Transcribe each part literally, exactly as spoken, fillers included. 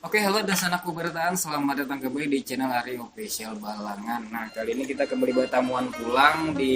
Oke, halo dan sanak beberataan, selamat datang kembali di channel Ari Official Balangan. Nah, kali ini kita kembali bertamuan pulang di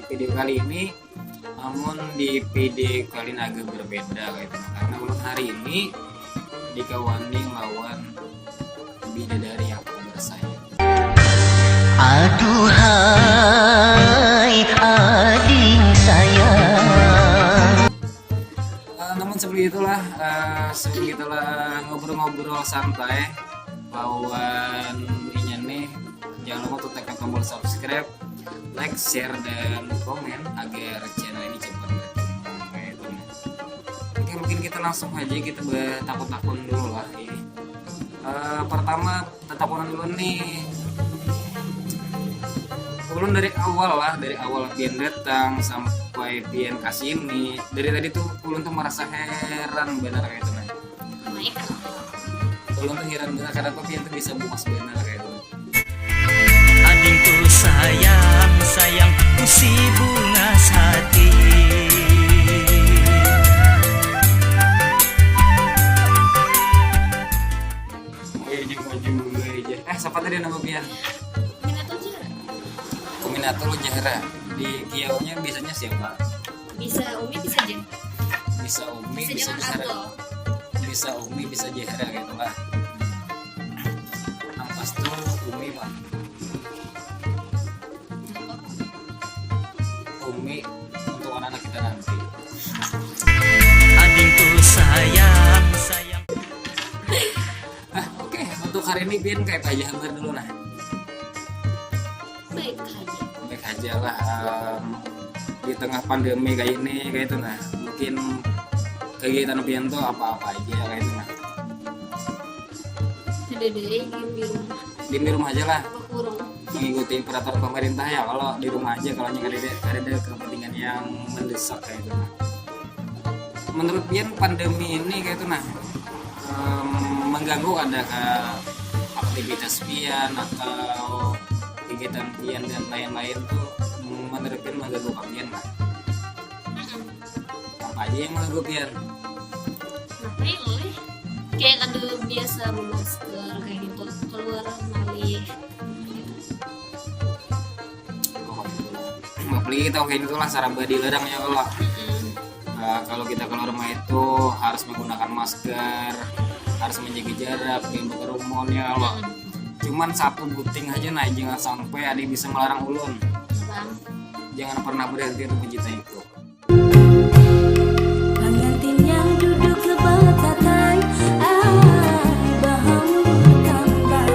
video kali ini. Namun di video kali ini agak berbeda gitu. Karena ulun hari ini dikawani lawan bidadari yang aku bersayap. Aduhai ading sayang. Eh, namun sebelum itulah, eh, sebelum kita lah ngobrol-ngobrol santai lawan inya nih, jangan lupa untuk tekan tombol subscribe, like, share, dan komen agar channel ini cepat berkembang kayak itu. Oke, mungkin kita langsung aja kita bertakun-takun dulu lah ini. Eh, pertama, tetapunan dulu nih. Ulun dari awal lah, dari awal pian datang sampai pian kasini, dari tadi tuh ulun tuh merasa heran benar kayak itu nah. Ulun tuh heran benar kenapa pian tuh bisa bungas benar kayak itu. Adingku sayang, sayang, ku si bungas hati. Oke, jeung maju dulu aja. Eh, siapa tadi nama pian? Minatul Jahra. Minatul Jahra. Di kiaunya biasanya siapa? Bisa Umi, bisa Jahra. Bisa Umi, bisa Jahra. Bisa Umi, bisa Jahra gitu lah. Ampas tuh Umi, Pak. Umi untuk anak-anak kita nanti. Adingku sayang, sayang. Ah, oke, untuk hari ini pian kayak aja habar dulu nah. Baik aja. Baik aja lah, em, di tengah pandemi kayak ini, kayak itu nah. Mungkin kegiatan pian tuh apa-apa aja kayak itu nah. Ada deh di rumah. Di rumah aja lah. Kurung. Mengikuti peraturan pemerintah ya, kalau di rumah aja, kalau nyari ada kepentingan yang mendesak kayak itu nah. Menurut pian pandemi ini kayak itu nah, em, mengganggu ada ke aktivitas pian atau kegiatan pian dan lain-lain tuh, menurut pian mengganggu pian lah? Apa aja yang mengganggu pian? Ngapain lih? Kayak kada biasa memasker kayak gitu, keluar malih. Apalagi kita kayak itulah saraba dilarang ya kalau. Nah, kalau kita keluar rumah itu harus menggunakan masker, harus menjaga jarak, jangan berkerumun ya Allah. Cuman satu buting aja nah, jangan sampai ada yang bisa melarang ulun. Jangan pernah berhenti untuk mencintaiku. Pengantin yang duduk ke batatai, ai bahambur tambah,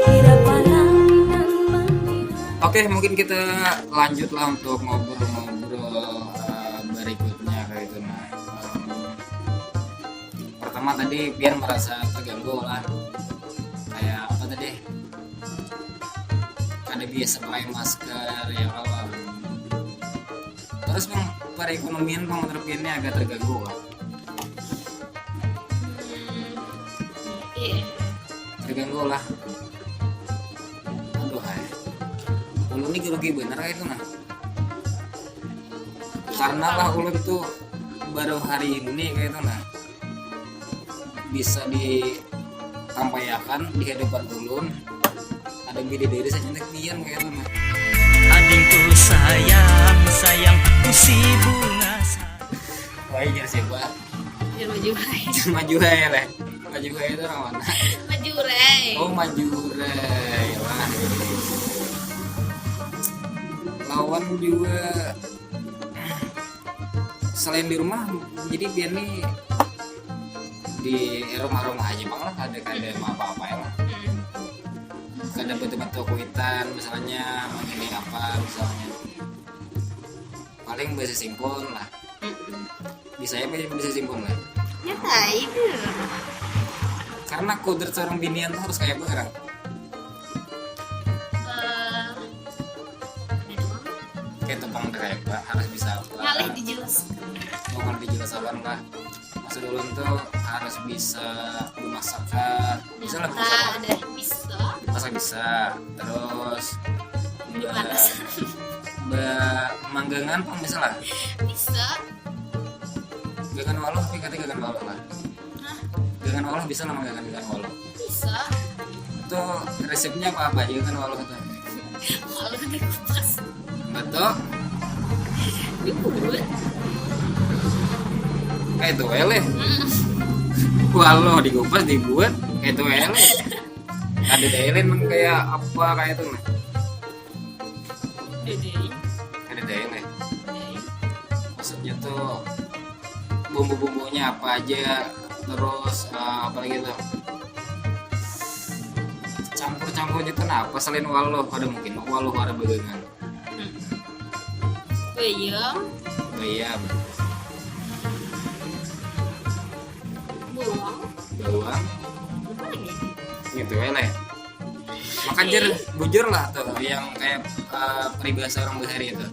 kira palang nan mandiran. Oke, mungkin kita lanjutlah untuk ngobrol-ngobrol, eh, berikutnya kayak itu nah. Em, pertama tadi pian merasa terganggu lah. Kayak apa tadi? Kada biasa pakai masker ya kalau. Terus bang, perekonomian bang menurut pian ini agak terganggu lah. Iya. Terganggu lah. Aduh hai. Ulun ini rugi bener kayak itu nah. Karena lah ulun tuh baru hari ini kayak itu nah. Bisa ditampaiakan di hadapan ulun ada bidadari sacantik pian kayak itu nah. Adingku sayang, sayang, ku si bungas. Wah, jar siapa? Jar Maju Hai. Jar Maju Hai ya leh. Maju Hai itu orang mana? Majurai. Oh, Majurai lah. Lawan juga selain di rumah, jadi pian nih di rumah-rumah aja bang lah, ada kada mau apa-apa ya lah. Kada betul-betul kuitan misalnya, mengenai apa misalnya, paling bahasa simpul lah. Bisa ya bahasa simpul lah. Nyata itu. Karena kodrat seorang binian tuh harus kayak apa sekarang? Eh, kayak tepang kayak apa, harus bisa apa. Ngalih dijelaskan. Mau kalau dijelaskan lah. Maksud ulun tuh harus bisa memasak kah? Bisa lah, bisa. Ada bisa. Masak bisa. Terus be-, manggangan pang bisa lah. Bisa. Gagan waluh, tapi kata gagan waluh lah. Hah? Kan waluh bisa lah manggagankan waluh. Bisa. Itu resepnya apa apa aja kan waluh itu. Waluh dikupas. Betul. Dibuat. Kayak itu wae leh. Waluh dikupas dibuat kayak itu wae leh. Ada daya lain kayak apa kayak itu nah. Dede. Ada daya leh. Maksudnya tuh bumbu-bumbunya apa aja, terus eh, apa lagi tuh, campur-campur gitu nah, apa selain waluh? Ada mungkin waluh ada bagangan. Bayam. Bayam, Bawang. Bawang, Apa lagi? Gitu ya leh. Makan jer, bujur lah tuh yang kayak eh, peribahasa orang bahari itu.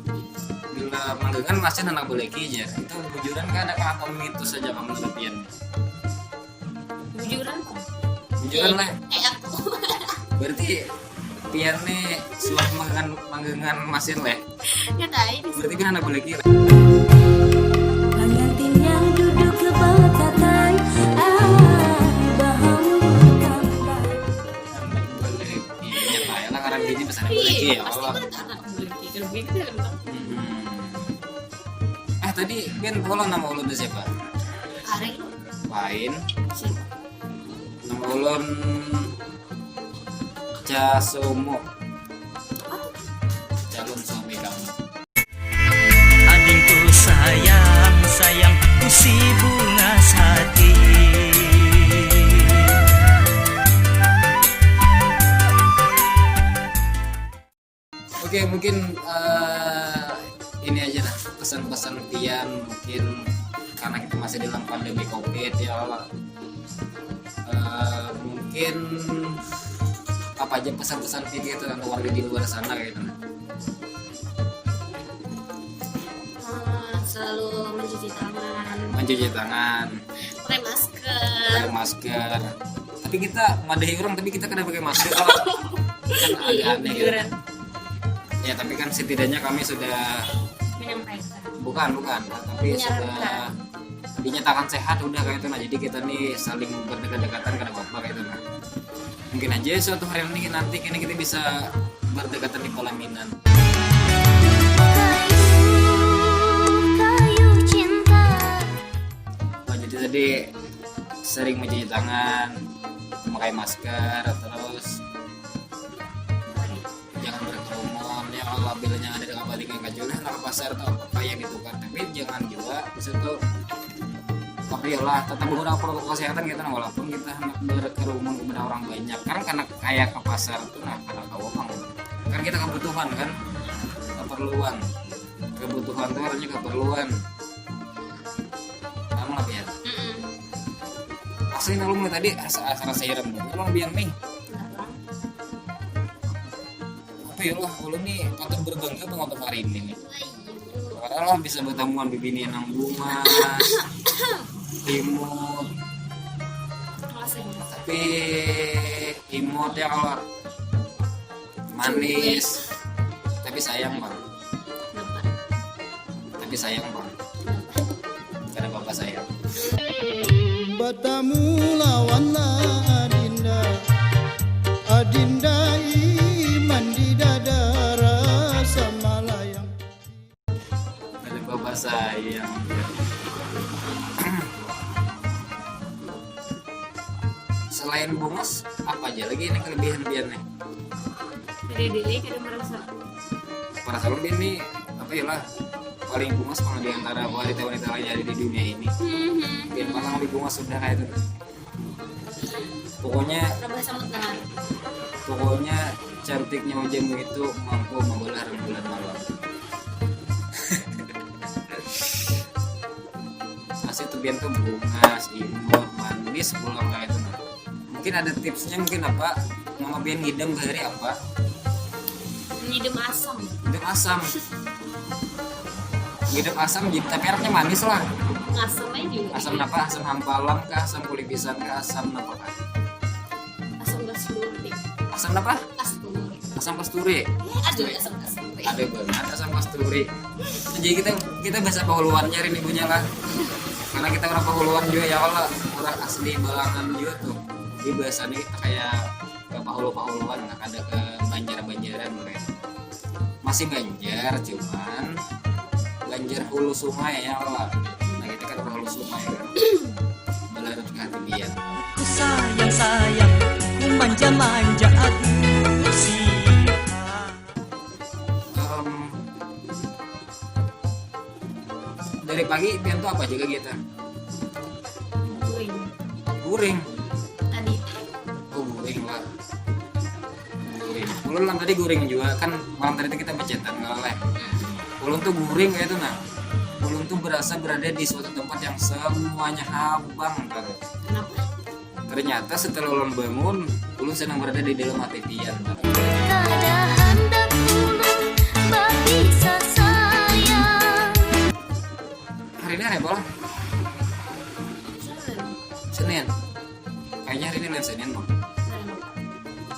Bila manggagankan masih anak boleh kijar itu bujuran kan ada atau mitos saja kamu menurut pian? Bujuran kok. Bujuran lah. Eh aku. Berarti pian nih suah manggagankan manggagankan masih leh. Ya tai. Berarti kan anak boleh kira. Pengantin yang duduk ke belakang, ah, bahamu tampan. Anak boleh kira. Ya tai lah karena bini pesan boleh kira ya Pasti Allah. Kan anak boleh kira gitu kan. Hmm. Eh tadi pian tahu lah nama ulun tu siapa? Hari Lain. Siapa? Nama ulun Casomo, calon suami kamu. Adingku sayang, sayang ku si bungas hati. Oke, mungkin eh, ini aja lah pesan-pesan pian mungkin karena kita masih dalam pandemi covid ya Allah. Eh, mungkin apa aja pesan-pesan pian gitu untuk warga di luar sana gitu nah. Eh, selalu mencuci tangan, Mencuci tangan, pakai masker. Pakai masker. Tapi kita madahi orang tapi kita kada pakai masker kalau kan agak aneh gitu. Bujuran. Ya tapi kan setidaknya kami sudah Menyampaikan. bukan bukan tapi sudah dinyatakan sehat udah kayak itu nah jadi kita nih saling berdekat-dekatan kada apa-apa kayak itu nah. Mungkin aja suatu hari nanti nanti kini kita bisa berdekatan di pelaminan. Kayu, kayu cinta. Nah, jadi tadi sering mencuci tangan, memakai masker, terus jangan berkerumun ya kalau bilanya ada dengan balik yang kacau nah ke pasar tuh apa yang ditukar tapi jangan juga bisa tuh tapi lah tetap menggunakan protokol kesehatan gitu nah walaupun kita hendak berkerumun kepada orang banyak karena karena kayak ke pasar tuh nah karena tahu kan kan kita kebutuhan kan keperluan kebutuhan tuh artinya keperluan kamu lah ya Mm-mm. asli nalung tadi asa asa rasa irem tuh emang biar nih Kenapa? apa ya lah kalau nih patut berbangga penonton hari ini nih Wah, iya. Padahal bisa bertemuan bibini nang bungas, imut, Makasih. tapi imut ya kalau manis, tapi sayang bang, Kenapa? tapi sayang bang, karena bapak sayang. Batamu lawanlah adinda. Adinda iman di dada rasa malayang. Ada bapak sayang. Selain bungas, apa aja lagi ini kelebihan biar nih? Dede kada merasa. Para salon ini apa ya lah paling bungas kalau di antara wanita-wanita lain yang ada di dunia ini. Mhm. Biar paling lebih bungas sudah kayak itu. Pokoknya Rabah samut dengar. Pokoknya cantiknya wajahmu itu mampu membelah rembulan malam. Masih tebian tuh bungas, imut, manis pulang kayak itu nah. Mungkin ada tipsnya mungkin apa? Mama biar ngidam sehari apa? Ngidam asam. Ngidam asam. Ngidam asam jadi tapi anaknya manis lah. Asam aja juga. Asam apa? Asam hampalam kah? Asam kulipisan kah? Asam apa kah? Asam kasturi. Asam apa? Kasturi. Asam kasturi. Eh, ada asam kasturi. Ada banget asam kasturi. Jadi kita kita bahasa Pahuluan nyari ibunya lah. Karena kita orang Pahuluan juga ya Allah. Asli Balangan juga tuh. Jadi bahasanya kita kayak ke pahulu-pahuluan lah, ada ke Banjar-Banjaran mereka. Masih Banjar, cuman Banjar hulu sungai ya lah. Nah, kita kan hulu sungai kan. Balarut ke hati dia. Ku sayang-sayang, ku manja-manja aku sih. Em, dari pagi pian tuh apa aja kegiatan? Guring. Guring. Tadi. Oh, guring lah. Guring. Ulun lah tadi guring juga kan, malam tadi tuh kita becetan kalau lah. Ulun tuh guring kayak itu nah. Ulun tuh berasa berada di suatu tempat yang semuanya habang terus. Kenapa? Ternyata setelah ulun bangun, ulun sedang berada di dalam hati pian. Kada handap ulun babisa sayang. Hari ini hari apa lah? Senin. Kayaknya hari ini lain Senin loh.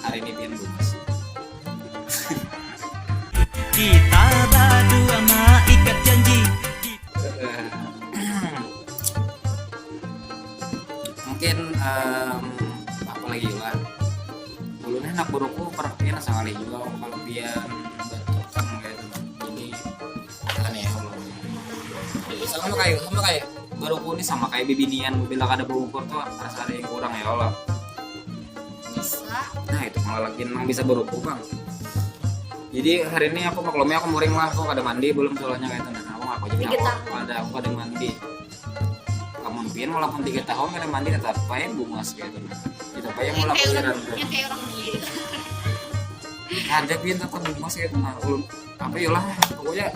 Hari ini pian bungas. Kita badua maikat janji. Mungkin em, apa lagi lah. Ulun handak baruku, pernah pian sakali juga kalau pian batukang kayak itu. Jadi aneh ya Allah. Sama kayak sama kayak baruku ini sama kayak bibinian bila kada barukur tuh rasa ada yang kurang ya Allah. Bisa. Nah, itu pang lalakian nang bisa baruku, Bang. Jadi hari ini aku maklumnya aku muring lah, aku kada mandi belum soalnya kayak itu. Nah, aku ngaku aja Tiga aku tahun. Ada aku kada mandi. Kamu pian walaupun tiga tahun kada mandi tetap aja bungas kayak itu. Nah. Tetap aja mulai Kayak orang, pikiran tuh. Yang kayak orang gila. Ada pian tetap bungas kayak itu. Nah, ulun apa ya lah pokoknya.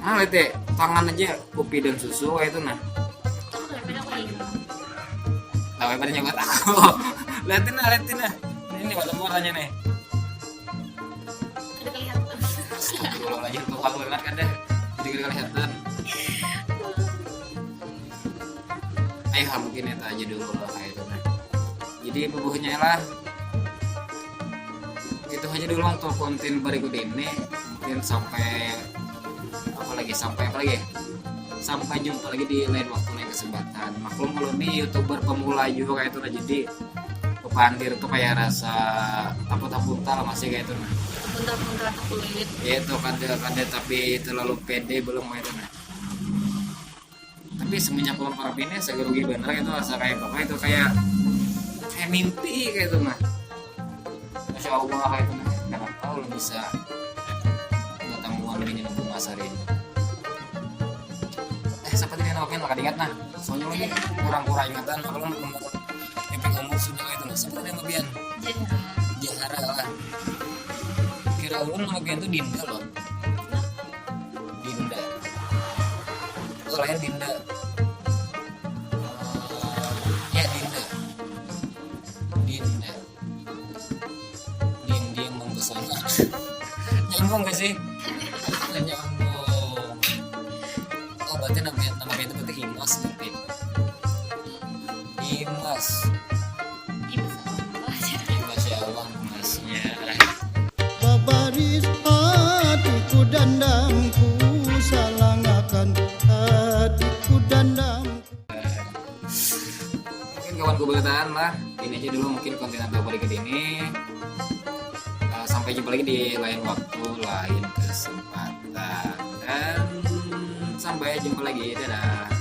Nah, lihat deh, tangan aja kopi dan susu kayak itu nah. Kamu kenapa kamu kayak gitu? Tahu apa nyabat aku? Liatin nah, liatin nah. Ini nih, mata murahnya nih. Ada kelihatan. Astagfirullahaladzim, tuh kamu banget kan deh. Jadi kelihatan. Ayo, mungkin itu aja dulu lah kayak itu nah. Jadi bubuhnya lah. Itu aja dulu untuk konten berikut ini. Mungkin sampai apa lagi, sampai apa lagi? Sampai jumpa lagi di lain waktu, lain kesempatan. Maklum kalau ini YouTuber pemula juga kayak itu lah. Jadi kepandir tuh kayak rasa takut-takut lah masih kayak itu nah. Punta-punta tak kulit. Ya itu kada kada tapi terlalu pede belum kayak itu nah. Tapi semenjak ulun parap ini saya rugi bener gitu, asa kayak apa itu, kayak kayak mimpi kayak itu nah. Masya Allah kayak itu nah. Kenapa ulun bisa ketemu bini nunggu masa hari ini? Eh, siapa tadi nama pian lah kada ingat nah. Soalnya ulun kurang-kurang ingatan, kalau umur mimpi umur sudah kayak itu nah. Siapa tadi nama pian? Jahara. Jahara lah. Kira ulun nama pian tuh Dinda loh. Dinda. Oh, lain Dinda. Ya, Dinda. Dinda. Dinding mempesona. Nyambung gak sih? Nyambung. Oh, berarti nama nama itu berarti Imas berarti. Imas. Imas. Masya Allah, Imas. Ya. Babaris hatiku dandamku, salangakan hatiku dandamku. Mungkin kawan keberatan lah, ini aja dulu mungkin konten atau berikut ini. Eh, sampai jumpa lagi di lain waktu, lain kesempatan. Dan sampai jumpa lagi. Dadah.